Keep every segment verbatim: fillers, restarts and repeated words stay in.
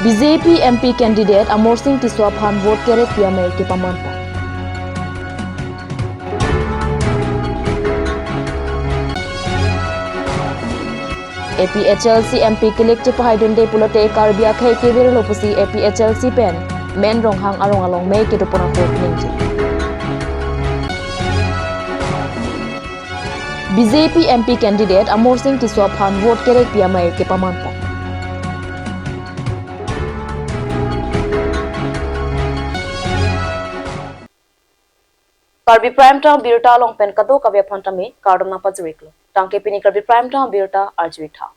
B J P M P candidate Amarsing Tisso aphan vote kerekpi amei kepamanpon. A P H L C M P kilik chepahaidunde pulote Karbi akhei kevirlo pusi A P H L C pen Men Ronghang arong along mei kedopon ahut ningje. B J P M P candidate Amarsing Tisso aphan vote kerekpi amei kepamanpon. Karbi Prime Time abirta along pen kadokave aphan tame kardom nangpajir-iklo. Tangte pini Karbi Prime Time abirta arju-ik tha.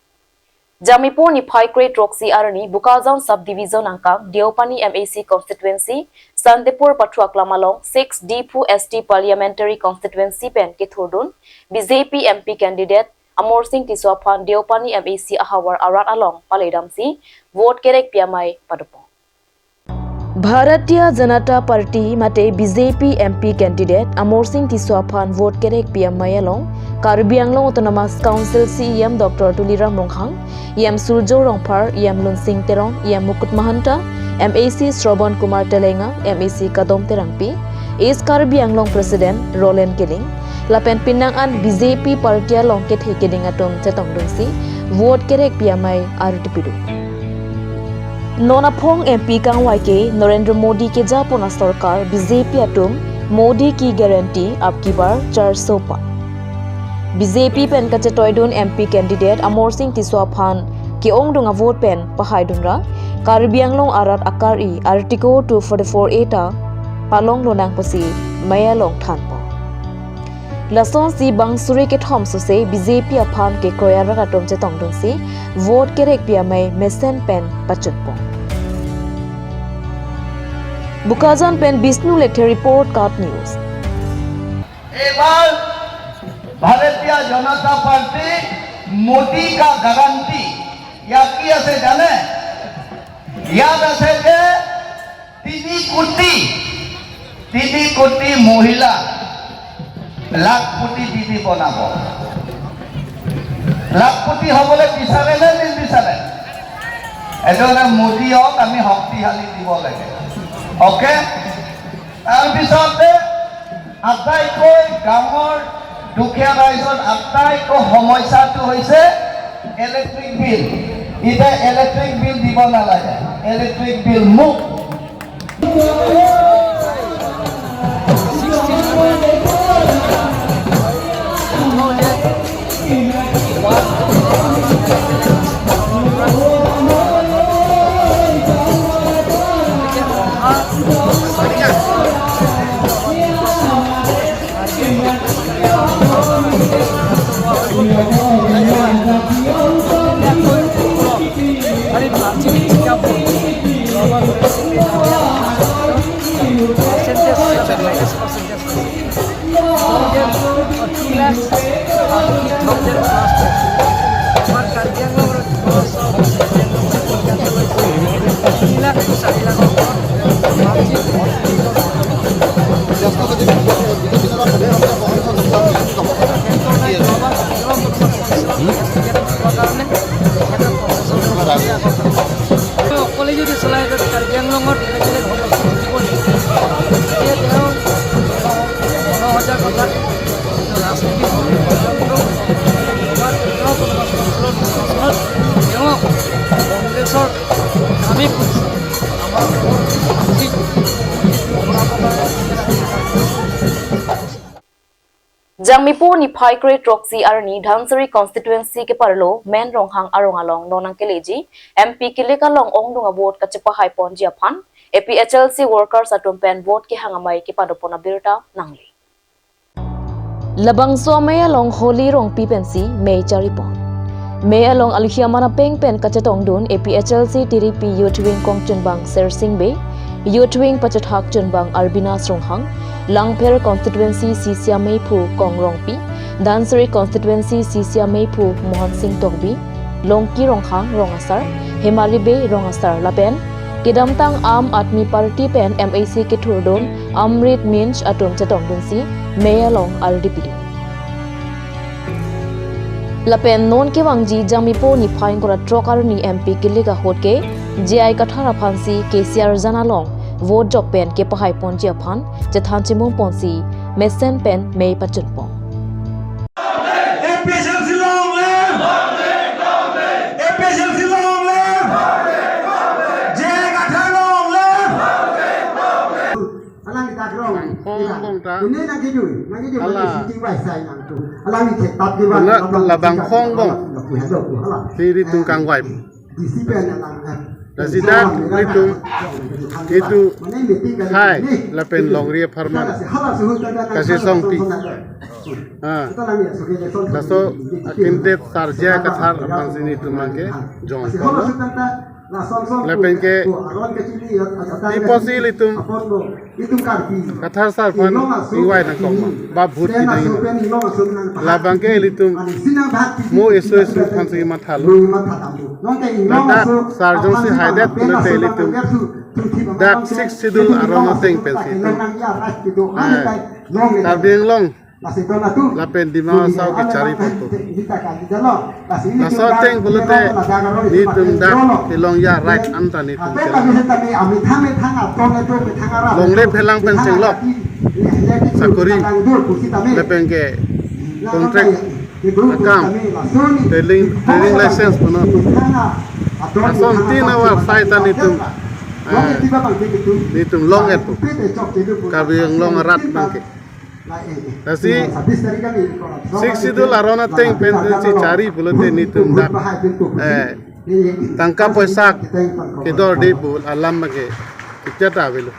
Jangmipo niphai kre-throksi arni Bokajan Sub Division angkang Deopani M A C constituency Santipur Pathu Aklam along six Diphu S T parliamentary constituency pen kethurdun B J P M P candidate Amarsing Tisso aphan Deopani M A C ahavar arat along paledamsi vote kerekpi amei padopon. Bharatiya Janata Party mate B J P M P candidate Amarsing Tisso aphan vote kerekpi amei along Karbi Anglong Autonomous Council C E M Doctor Tuliram Ronghang, E M Surjya Rongphar, E M Lunsing Teron, E M Mukut Mahanta, M A C Shravan Kumar Telengang, M A C Kadom Terangpi, East Karbi Anglong President Roland Killing, lapen penang an B J P party along kethe keding atum chetongdunsi vote kerekpi amei ardi pidun. Non aphong M P kangvai ke Narendra Modi kejapon asorkar B J P atum Modi ki guarantee ab ki bar char so paar. B J P pen kachetoidun M P candidate Amarsing Tisso aphan ke-ongdung avote pen pahaidunra Karbi Anglong arat akari Article two forty-four A ta palong lonang pusi mei along thanpon. Lasonsi bang suri kethom sose B J P aphan kekroi arat atum chetongdunsi vote kerekpi amei mesen pen pachunpon. Bokajan pen Bishnu Lekthe report, KAT News. এবাৰ ভাৰতীয় জনতা পাৰ্টি মোদী কা গাৰাণ্টি ইয়াত কি আছে জানে? ইয়াত আছে যে তিনি কোটি, তিনি কোটি মহিলা লাখপতি দিদি বনাব। লাখপতি হ'বলৈ বিচাৰে নে নিবিচাৰে? এইটো মানে মোদী হওক, আমি শক্তিশালী দিব লাগে। অ'কে? তাৰপিছতে আটাইতকৈ ডাঙৰ দুখীয়া ৰাইজৰ আটাইতকৈ সমস্যাটো হৈছে ইলেক্ট্ৰিক বিল। এতিয়া ইলেক্ট্ৰিক বিল দিব নালাগে, ইলেক্ট্ৰিক বিল মুক্ত। অকলে যদি চলাই, এতিয়া কাৰ্বি আংলঙত বেলেগ বেলেগ সমস্যা থাকিবই। এতিয়া তেওঁ দহ হাজাৰ কথাত ৰাজনীতি তেওঁ কংগ্ৰেছৰ কামেই কৰিছে। আমাৰ যি Jangmipo niphai kre-throksi arni Dhansiri constituency keparlo Men Ronghang arong along non nangkeleji M P kilik along ongdung avote kachepahai ponji aphan A P H L C workers atum pen vote kehang amei kepadopon abirta nangle. Labangso amei along Holi Rongpi pensi mei charipon. Mei along alhi aman apeng pen kachetongdun A P H L C Tiripi Youth Wing kongchunbang Sersing Bey, Youth Wing pachethak chunbang Arbinas Ronghang, Langpher constituency C C ameiphu Kong Rongpi, Dhansiri constituency C C ameiphu Mohan Singh Tokbi, Longki Ronghang rong asar, Hemari Bey rong asar lapen kedamtang Aam Aadmi Party pen M A C kethurdun Amrit Minch atum chetongdunsi mei along ardi pidun. Lapen non kevangji Jangmipo niphai ingkoi ra throk arni M P kilik ahut ke J I Kathar aphansi K C R jan along vote jok pen kepahai ponji aphan chethan chimum ponsi mesen pen mei pachun pon. A P H L C long live! A P H L C long live! J I Kathar long live! Alangli ta krong. Bangphong bong ta. Ini nang kidui, nang kidui. Hala. Mane shooting bai sai nang tu. Alangli thek tap di ba. Hala, hala bangphong bong. Lapu hado ku hala. Siri tungkang wai. Di si pen alang, eh. Lasi dak itum, itum hai lapen longri apharman. Kasi songpi. Ah. Laso akindet Sarja Kathar aphansi nelitum abangke jong. Lapen ke iposi ilitum Kathar sar aphan ingvai nangkok ma, ba vote kedeng ma. Labangke ilitum mo eso eso aphansi mathalo. Ladak sar jongsi haidet pulote ilitum dak Sixth Schedule aron ateng pensi itum, eh, Karbi Anglong lapen Dima Hasao kechari ponpo. Laso ateng pulote nelitum dak kelong ya right anta nelitum kelong. Longle phelang pen chenglok sakori lapen ke contract akam, trading, trading license punon. Lason tin awar sai ta nelitum, eh, nelitum long-et pu Karbi Anglong arat abangke. Lasi Sixth Schedule aron ateng pensi chari pulote nelitum dak, eh, tangka poisa kedorde pu alam abangke ijat avelo.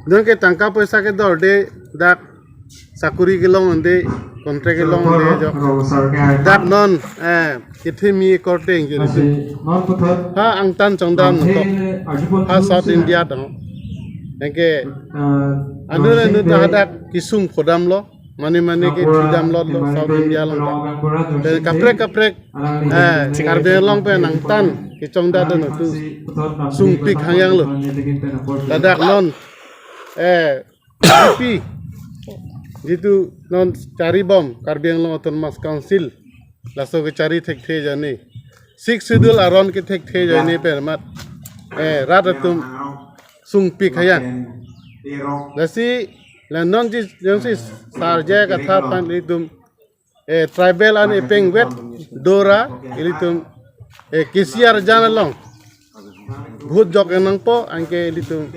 Jongke tangka poisa kedorde, dak sakori kelong un-e, contract kelong un-e jok. Dak non, eh, kethemi korte ingjuri. Ha angtan chongdam to. Ha South India to. Anke anu anu ta hadak kesung phodamlo. Mane mane ke phodamlo lo South India along ta. Pen kaprek kaprek, eh, Karbi Anglong pen angtan kechongdat do tu sungpik hangyang lo. Ladak non, eh, B J P, jitu non chari bom Karbi Anglong Autonomous Council, laso kechari thekthe ajoine, Sixth Schedule aron kethekthe ajoine pen mat, eh, rat atum sungpik hangyang. Lasi la non ji jongsi Sarja Kathar aphan ilitum, eh, tribal an epeng vet dora ilitum, eh, K C R jan along vote jok nangpo, anke ilitum,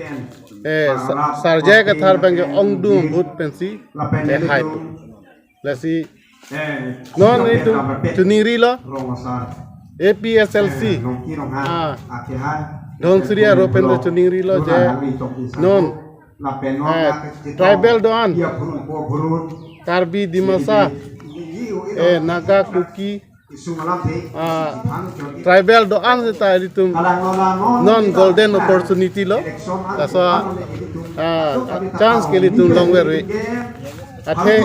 eh, Sa-, Sarja Kathar abangke ongdung vote pensi, eh, hai. Lasi non ilitum choningrilo A P H L C, ah, Dhansiri aro pen ta choningrilo je non, eh, tribal do-an, Karbi, Dimasa, eh, Naga, Kuki, ah, tribal do-an seta ilitum non golden opportunity lo. Laso, ah, chance ke ilitum longver ave. Athe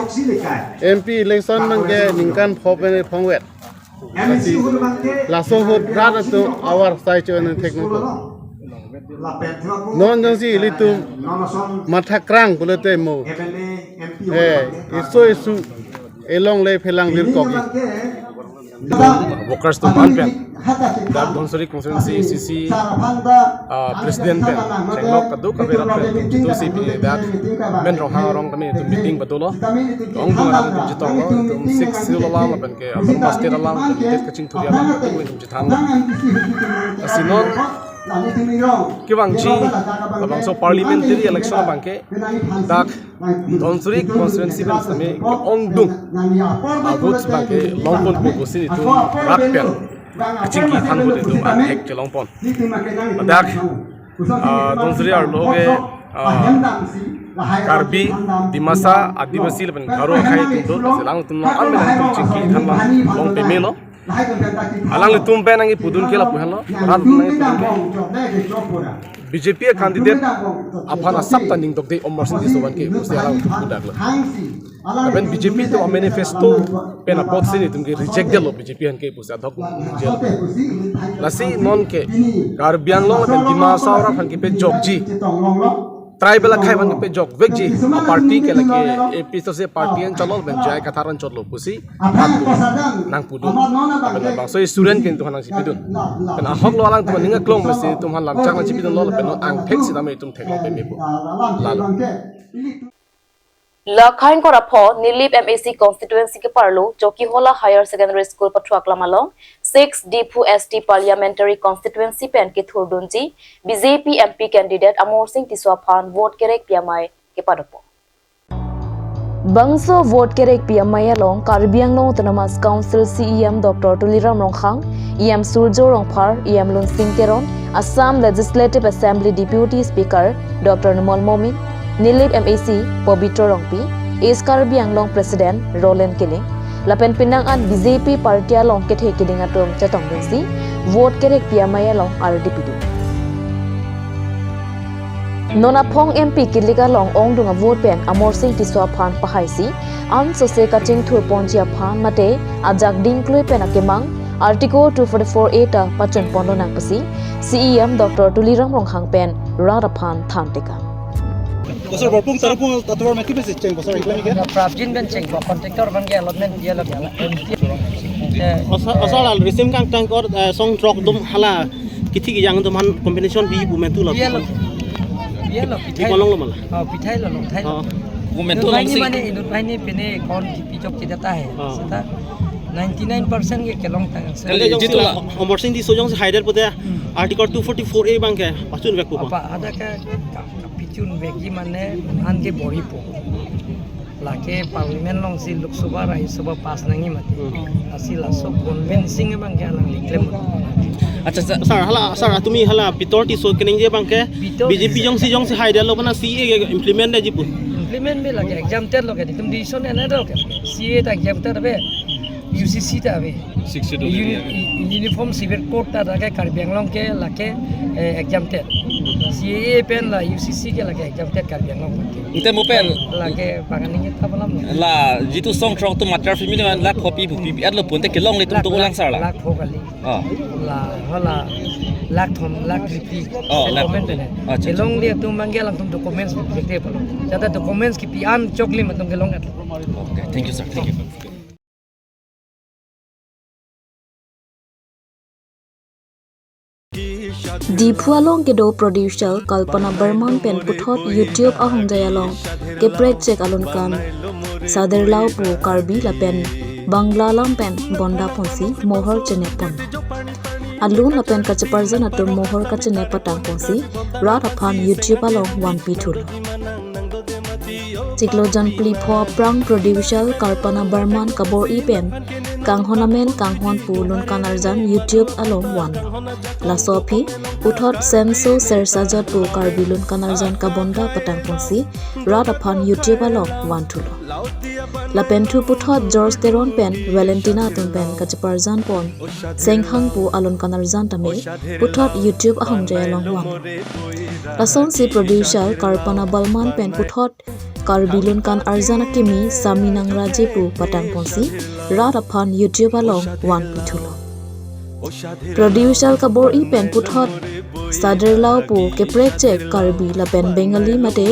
M P election abangke ningkan pho pen ephong vet. Lasi laso ahut rat atum awar sai cho-en thek nangpo. Non jongsi ilitum matha krang pulote mo, eh, eso eso elongle phelang vir kok. Workers atum an pen, dak Dhansiri constituency C C, ah, president pen, chenglok kadokave rat pen, jitu si pini dak Men Ronghang arong kami itum meeting padolo. Ongdung atum chetonglo, itum Sixth Schedule alam lapen ke Autonomous State alam, itum kachingthur alam, itum chethanlo. Lasi non kevangji labangso parliamentary election abangke dak Dhansiri constituency pen sitame ke-ongdung a-votes abangke longponpo pusi itum rat pen kachingki than ahut itum attack chelongpon. Ladak, ah, Dhansiri arlo ke, ah, Karbi, Dimasa, Adivasi lapen Garo akhei atum do, lasi alangtum along an pen itum chingki than along pemelo. Alanglitum pen nangkepudun ke lapu henlo, rat nangkepudun ke. B J P a-candidate aphan asap ta ning dokde Amarsing Tisso abangke pusi alangtum pudaklo. Lapen B J P atum a-manifesto pen apotsi nelitum ke reject detlo B J P aphan ke pusi adhok jel. Lasi non ke Karbi Anglong lapen Dima Hasao arat aphan kepajokji Tribal akhei abang kepejok vekji aparty ke lake A P H L C party an cholo lapen J I Kathar an cholo pusi atum nangpudun. Lapen labangso student ke nelitum aphan nangchipidun. Lapen ahok lo alangtum aning aklong mesi nelitum aphan lamchak nangchipidunlo lapen angthek sitame itum theklong peme pu. Lalo. La khain kora pho Nilip M A C constituency keparlo Chokihola Higher Secondary School pathuak lam along six Diphu S T Parliamentary Constituency pen kethurdunji B J P M P candidate Amarsing Tisso aphan vote kerek pi amei kepadopo. Bangso vote kerek pi amei along Karbi Anglong Autonomous Council C E M Doctor Tuliram Ronghang, E M Surjya Rongphar, E M Lunsing Teron, Assam Legislative Assembly Deputy Speaker Doctor Numal Momin, Nilip M A C Pabitra Rongpi, East Karbi Anglong President Roland Killing, lapen penang an B J P party along kethe keding atum chetongdunsi vote kerek pi amei along ardi pidun. Non aphong M P kilik along ongdung avote pen Amarsing Tisso aphan pahaisi, ansose kachingthur ponji aphan mate ajak dingklui pen akemang Article two forty-four A ta pachun ponlonang pusi C E M Doctor Tuliram Ronghang pen rat aphan than tekang. Bosor borpung tarapung atovar mati besi cheng bosor iklan ike? Prabjin pen cheng, contractor abang ke allotment diya lo, M P. Eh, Osa, osa la resim kangtang kor, eh, song throk atum hala kithi kejang atum aphan compensation pi pu mentu lo. Diya lo. Diya lo, pithai. Ikolong lo mala. Oh, pithai lo, longthai lo. Oh. Pu mentu lo banghini si. Mane inut banghini pine account kipijok kidata hai. Oh. Seta ninety-nine percent ke kelongtang. Kali, kali jong jitu si la. Amarsing Tisso jongsi haidet pute, hmm, Article two forty-four A abang ke pachunvek pu. Apa ada ke ka-, kapachunvekji mane an ke boripo. Lake parliament alongsi Lok Sabha, Rajya Sabha pass nangji mati. Hmm. Lasi laso convincing abang ke alangli klem. Accha, sir. Sir, hala, sir, tumi hala Pitor Tisso keningje abang ke Pitor B J P Tisso. Jongsi, jongsi haidetlo mane C A A ke implement detji pu. Implement ave lake, exempted lo ke, itum decision ena do ke. C A A ta exempted ave, U C C ta ave. Sixth Schedule Uni-, area. U-, Uniform Civil Code ta lake Karbi Anglong ke lake, eh, exempted. C A A pen la U C C ke lake exempted Karbi Anglong pen ke. Ante mo pen lake bang aning ta palam lo. La jitu song throk atum matter film ni la copy bu pi at lo pute kelongle atum to lakh, ulang sar la. Lakh pho kali. Oh. La, hala lakh thom, lakh rupee. Oh, lakh settlement rupee. Pen. Accha, accha. Kelongle atum abang ke alangtum documents bu jete palo. Jata documents kipi an choklim atum kelong at. Okay, thank you, sir. Thank you. Diphu along kedo producer Kalpana Barman pen puthot YouTube ahongjai along keprek chek alun kan Saderlao pu Karbi lapen Bangla alam pen bonda ponsi mohor chenep pon. Alun lapen kacheparjan atum mohor kachenep patang ponsi rat aphan YouTube along vanpi thulo. Chiklo jan phli pho aphrang producer Kalpana Barman kabor-i pen kanghon amen kanghon pu lun kan arjan YouTube along van. Laso aphi puthot Senso Sersajat pu Karbi lun kan arjan kabonda patang ponsi rat aphan YouTube along van thulo. Lapen thu puthot George Teron pen Valentina atum pen kacheparjan pon Senghang pu alun kan arjan tame puthot YouTube ahongjai along van. Lasonsi producer Kalpana Barman pen puthot Karbi lun kan arjan akimi Sami Nangraje pu patang ponsi rat aphan YouTube along vanpi thulo. Producer kabor-i pen puthot Saderlao pu keprek chek Karbi lapen Bengali mate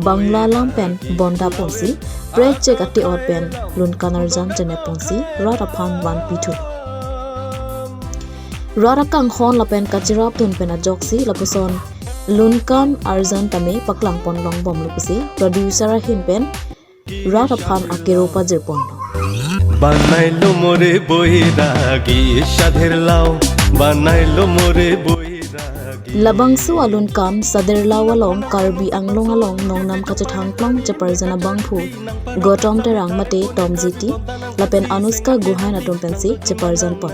Bangla alam pen bonda ponsi prek chek ate-ot pen lun kan arjan chenep ponsi rat aphan vanpi thulo. Rat akanghon lapen kacherapdun pen ajoksi lapuson lun kan arjan tame paklang pon long bomlo pusi producer ahin pen rat aphan akero pajir ponlo. Banailo more boiragi Saderlao, banailo more boiragi. Labangso alun kan Saderlao along Karbi Anglong along nongnam kachethang plong cheparjan abangphu Gotom Terang mate Tom Jiti lapen Anushka Guhan atum pensi cheparjan pon.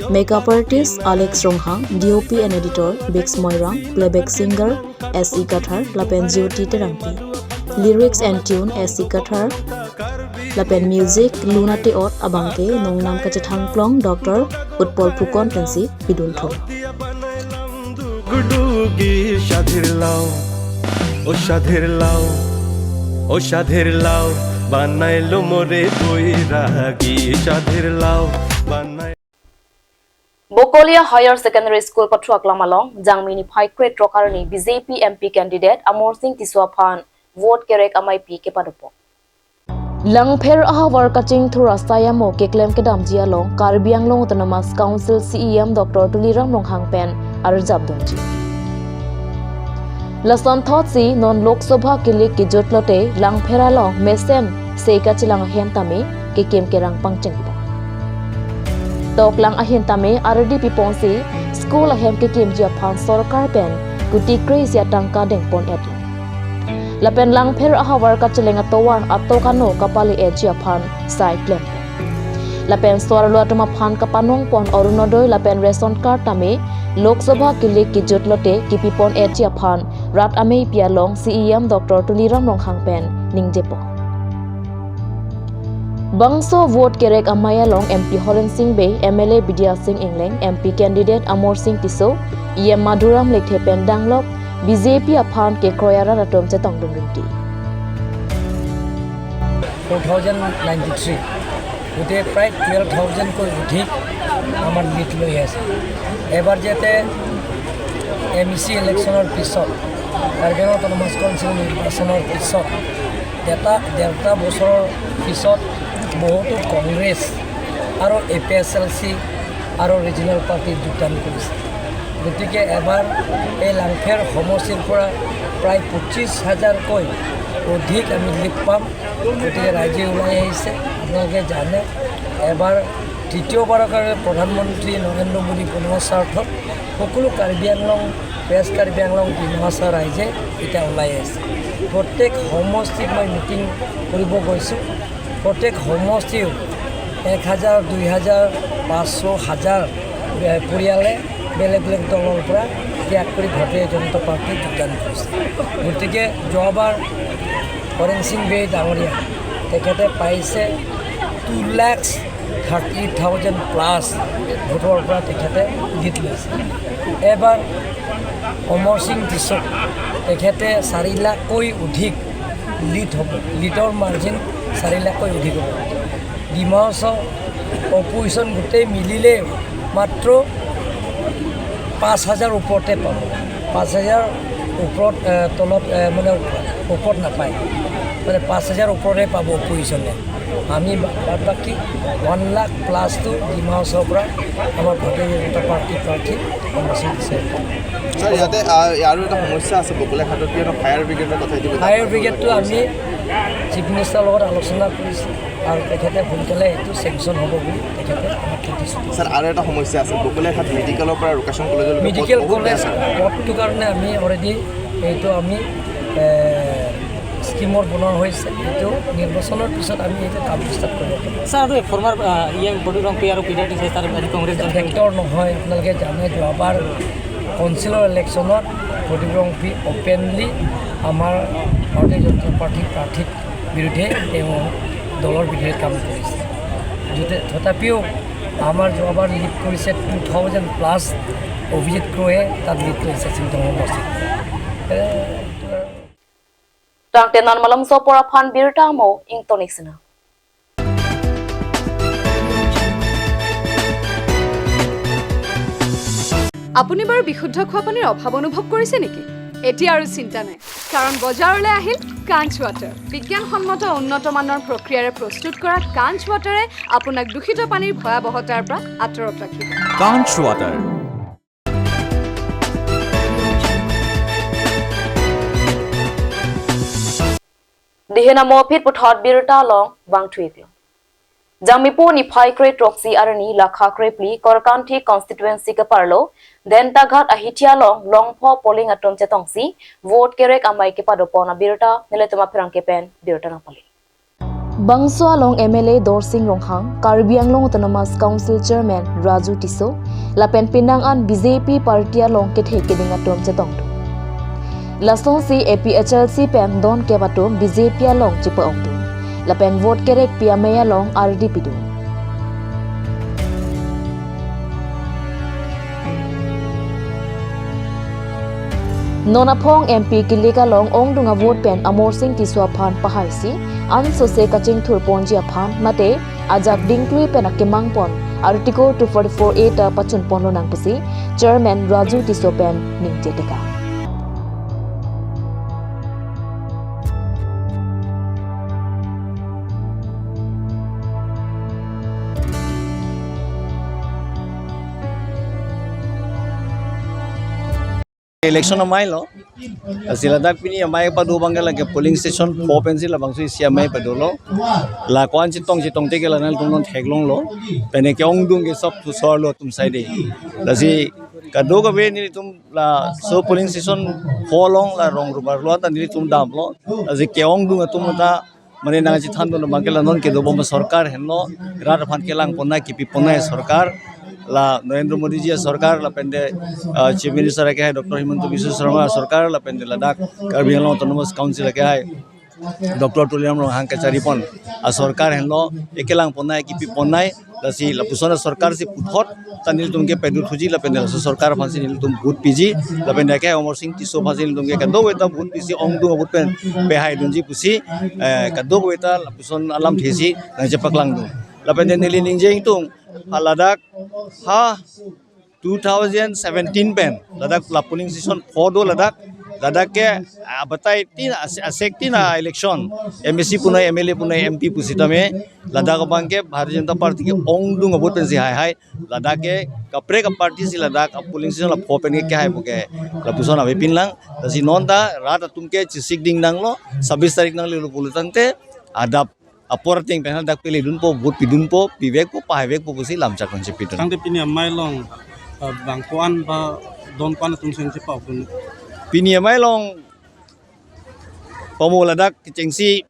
Makeup artist Alex Ronghang, D O P and editor Biggs Moirang, playback singer S C Kathar lapen Jyoti Terangpi. Lyrics and tune S C Kathar lapen music lun ate-ot abangke nongnam kachethang plong Doctor Utpal Phukon pensi pidun thulo. Gudugi Saderlao, o Saderlao, o Saderlao, banailo more boiragi Saderlao, banai Bokolia Higher Secondary School pathuaklam along Jangmi niphai kre throk arni B J P M P candidate Amarsing Tisso aphan vote kerek ameipi kepadopo. Langpher ahavar kachingthur asai amo keklem kedamji along Karbi Anglong Autonomous Council C E M Doctor Tuliram Ronghang pen arjap dunji. Lason thotsi non Lok Sabha kilik kejut lote Langpher along mesen sei kachelang ahem tame kekim kerang pangchengpo. Toklang ahin tame ardi piponsi school ahem kekimji aphan sorkar pen kuti kre isi atangka dengpon-etlo. Lapen Langpher ahavar kacheleng atovar atok ano kapale-etji aphan sai klem. Lapen so-arlo atum aphan kapanongpon Orunodoi lapen ration card tame Lok Sabha kilik kejut lote kepipon-etji aphan rat ameipi along C E M Doctor Tuliram Ronghang pen ningjepo. Bangso vote kerek amei along M P Horen Sing Bey, M L A Bidya Sing Engleng, M P candidate Amarsing Tisso, E M Madhuram Lekthe pen danglok B J P aphan kekroi arat atum chetongdun rinti. Four thousand ninety three, গোটেই প্ৰায় টুৱেলভ থাউজেণ্ডকৈ অধিক আমাৰ লিড লৈ আছে। এবাৰ যাতে M E চি ইলেকশ্যনৰ পিছত, কাৰ্বি আংলং অট'নমাছ কাউন্সিল নিৰ্বাচনৰ পিছত, এটা ডেৰটা বছৰৰ পিছত বহুতো কংগ্ৰেছ আৰু এ পি এইচ এল চি আৰু ৰিজনেল পাৰ্টিত যোগদান কৰিছে। গতিকে এবাৰ এই লাংফেৰ সমষ্টিৰ পৰা প্ৰায় পঁচিছ হাজাৰকৈ অধিক আমি লিড পাম। গতিকে ৰাইজে ওলাই আহিছে, আপোনালোকে জানে, এবাৰ তৃতীয়বাৰৰ কাৰণে প্ৰধানমন্ত্ৰী নৰেন্দ্ৰ মোদী বনোৱাৰ স্বাৰ্থত সকলো কাৰ্বি আংলং, ৱেষ্ট কাৰ্বি আংলং, ডিমা হাছাও ৰাইজে এতিয়া ওলাই আহিছে। প্ৰত্যেক সমষ্টিত মই মিটিং কৰিব গৈছোঁ। প্ৰত্যেক সমষ্টিও এক হাজাৰ, দুই হাজাৰ, পাঁচশ, হাজাৰ, এ, পৰিয়ালে বেলেগ বেলেগ দলৰ পৰা ত্যাগ কৰি ভাৰতীয় জনতা পাৰ্টিত যোগদান কৰিছে। গতিকে যোৱাবাৰ হৰেণ সিং বেই ডাঙৰীয়া তেখেতে পাইছে two lakh thirty eight thousand plus ভোটৰ পৰা তেখেতে লিড লৈছে। এবাৰ অমৰ সিং টিছৌ তেখেতে চাৰি লাখকৈ অধিক লিড হ'ব, লিডৰ মাৰ্জিন চাৰি লাখকৈ অধিক হ'ব। ডিমা হাছাও অপজিশ্যন গোটেই মিলিলে মাত্ৰ পাঁচ হাজাৰ ওপৰতে পাব, পাঁচ হাজাৰ ওপৰত, এ, তলত, এ, মানে ওপৰত নাপায়, মানে পাঁচ হাজাৰ ওপৰতে পাব অপজিশ্যনে। আমি বা-, বাদ বাকী ওৱান লাখ প্লাছটো ডিমা হাছাওৰ পৰা আমাৰ ভাৰতীয় জনতা পাৰ্টি প্ৰাৰ্থী অমৰ সিং টিছৌ। ছাৰ, ইয়াতে, আ, আৰু এটা সমস্যা আছে, বকলীয়া ঘাটত কি এটা ফায়াৰ ব্ৰিগেডৰ কথা এইটো ফায়াৰ ব্ৰিগেডটো আমি চিফ মিনিষ্টাৰৰ লগত আলোচনা কৰিছোঁ আৰু তেখেতে সোনকালে এইটো চেংচন হ'ব বুলি তেখেতে আমাক কৈ দিছে। ছাৰ, আৰু এটা সমস্যা আছে, বকলীয়া ঘাট মেডিকেলৰ পৰা ৰোকেশ্যন কলেজলৈকে পথ মেডিকেল বহুত বেয়া, কলেজ ছাৰ। পথটোৰ কাৰণে আমি অলৰেডি এইটো আমি, এ, স্কিমত বনোৱা হৈছে, এইটো নিৰ্বাচনৰ পিছত আমি এইটো কাম ষ্টাৰ্ট কৰিব পাৰিম। ছাৰ, আৰু ফৰ্মাৰ, আ, ই এম প্ৰদীপ ৰংপেই আৰু পিদাৰ টিছে ছাৰ আজি কংগ্ৰেছ দল ফেক্টৰ নহয়, আপোনালোকে জানে যোৱাবাৰ কাউন্সিলৰ ইলেকশ্যনত প্ৰদীপ ৰংপেই অপেনলি আমাৰ ভাৰতীয় জনতা পাৰ্টিৰ প্ৰাৰ্থীৰ বিৰুদ্ধে তেওঁ দলৰ বিৰুদ্ধে কাম কৰিছে। যতে-, তথাপিও আমাৰ যোৱাবাৰ লিড কৰিছে টু থাউজেণ্ড প্লাছ, অভিজিত ক্ৰয়ে তাত লিড কৰিছে চিংথং সমষ্টিত। এ, Tangte non malomso apor aphan birta mo ingtonik sina. আপুনি বাৰু বিশুদ্ধ খোৱা পানীৰ অভাৱ অনুভৱ কৰিছে নেকি? এতিয়া আৰু চিন্তা নাই, কাৰণ বজাৰলৈ আহিল কাঞ্চ ৱাটাৰ। বিজ্ঞানসন্মত উন্নত মানৰ প্ৰক্ৰিয়াৰে প্ৰস্তুত কৰা কাঞ্চ ৱাটাৰে আপোনাক দূষিত পানীৰ ভয়াৱহতাৰ পৰা আঁতৰত ৰাখিব। কাঞ্চ water. Dihin amo aphi puthot birta along vangthu-iklo. Jangmipo niphai kre throksi arni lakha krephli Korkanthi constituency keparlo Dentaghat ahithi along longpho polling atum chetongsi vote kerek amei kepadopon abirta nelitum apherangke pen birta nangpale. Bangso along M L A Dorsing Ronghang, Karbi Anglong Autonomous Council Chairman Raju Tisso, lapen penang an B J P party along kethe keding atum chetongdun. Lasonsi A P H L C pen donkep atum B J P along chepa-okdun. Lapen vote kerekpi amei along ardi pidun. Non aphong M P kilik along ongdung avote pen Amarsing Tisso aphan pahaisi ansose kachingthur ponji aphan mate ajak dingklui pen akemang pon Article two forty-four A ta pachun ponlonang pusi Chairman Raju Tisso pen ningje teka. Election amei lo. Lasi ladak pini amei pado abang ke lake polling station pho pensi labangso isi amei padolo. La ko-an chetong chetong te ke la nangtum non theklonglo. Pen ke-ongdung ke sob thusor lo atum sai de. Lasi kadokave nelitum laso polling station pho along la rong rubar lo ta nelitum damlo. Lasi ke-ongdung atum ta mane nangchethan dun abang ke la non kedobom sorkar henlo, rat aphan kelang ponnai kipi ponnai sorkar, la Narendra Modi ji sorkar, lapen de, ah, Chief Minister ke hai Doctor Himanta Biswa Sarma sorkar, lapen de ladak Karbi Anglong Autonomous Council ke hai Doctor Tuliram Ronghang kachari pon asorkar henlo, ekelang ponnai kipi ponnai, lasi lapuson asorkar si puthot ta nelitum ke padu thuji lapen de laso sorkar aphansi nelitum vote piji, lapen de ke Amarsing Tisso aphansi nelitum ke kadokave ta vote pisi ongdung vote pen pehai dunji pusi, eh, kadokave ta lapuson alamthe si nangchepaklang dun. Lapen de neli ningje ingtung, ha ladak ha two thousand seventeen pen ladak la polling station pho do ladak, ladak ke, ah, batai tin as-, asek tin a-election, M A C punoi, M L A punoi, M P pusitame ladak abang ke Bharatiya Janata Party ke-ongdung vote pensi haihai, ladak ke kaprek a-party si ladak a-polling station la pho pen ke kehai pu ke lapuson avepinlang. Lasi non ta rat atum ke chesik ding nanglo, sabis tarik nanglelo pulotangte adap apor ateng pen ladak pele dunpo, vote pidunpo, pivekpo, pahaivekpo pusi lamchak nangchepidun. Tangte pini amei along, eh, bang ko-an ba don ko-an atum sengsi pa dun. Pini amei along pamo ladak kechengsi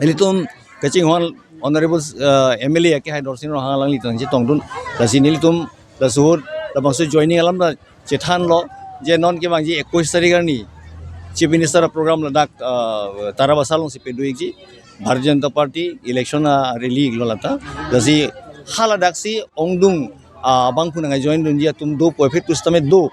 nelitum kachinghon Honorable, eh, M L A ke hai Dorsing Ronghang alanglitum chetongdun. Lasi nelitum la suhut labangso joining alam ta chethanlo, je non ke bangji ekush tarik arni Chief Minister program ladak, eh, Tarabasa alongsi pedu ikji, Bharatiya Janata Party election a-rally iklo lata. Lasi ha ladak si ongdung, ah, abangphu nangjoin dunji atum do pu aphi pusitame do.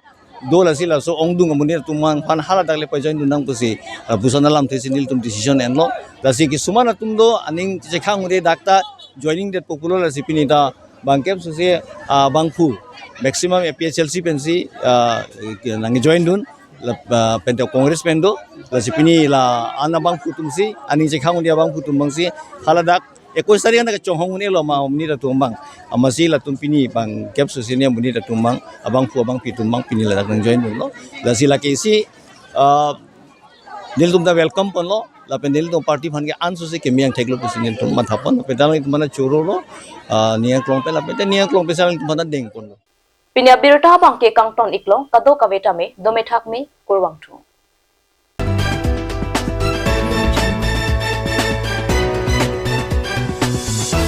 Do lasi laso ongdung amonit atum aphan ha ladak le pajoin dun nang pusi, ah, lapuson alamthe si nelitum decision enlo. Lasi kisuman atum do aning chekhang ure dak ta joining detpo pulo, lasi pini ta bangkep susi, ah, abangphu maximum A P H L C pensi, ah, nangjoin dun, la, ah, pen ta Congress pen do, lasi pini la-an abangphu atum si, aning chekhang ure abangphu atum abang si, ha ladak ekush tarik an kachonghong un-elo ma amonit atum abang. Amatsi latum pini bangkep susi ne amonit atum abang, abangphu abangpi atum abang pini ladak nangjoin dunlo. Lasi lake isi, ah, nelitum ta welcome ponlo, lapen nelitum party aphan ke an susi keme angthek lo pusi nelitum matha pon, lapen ta nelitum mana choro lo, ah, Niyang Klongpe, lapen ta Niyang Klongpe sa nelitum mana deng ponlo. Pini abirta abang ke kangton iklo, kadokave tame, dome thakme, kurvangthu.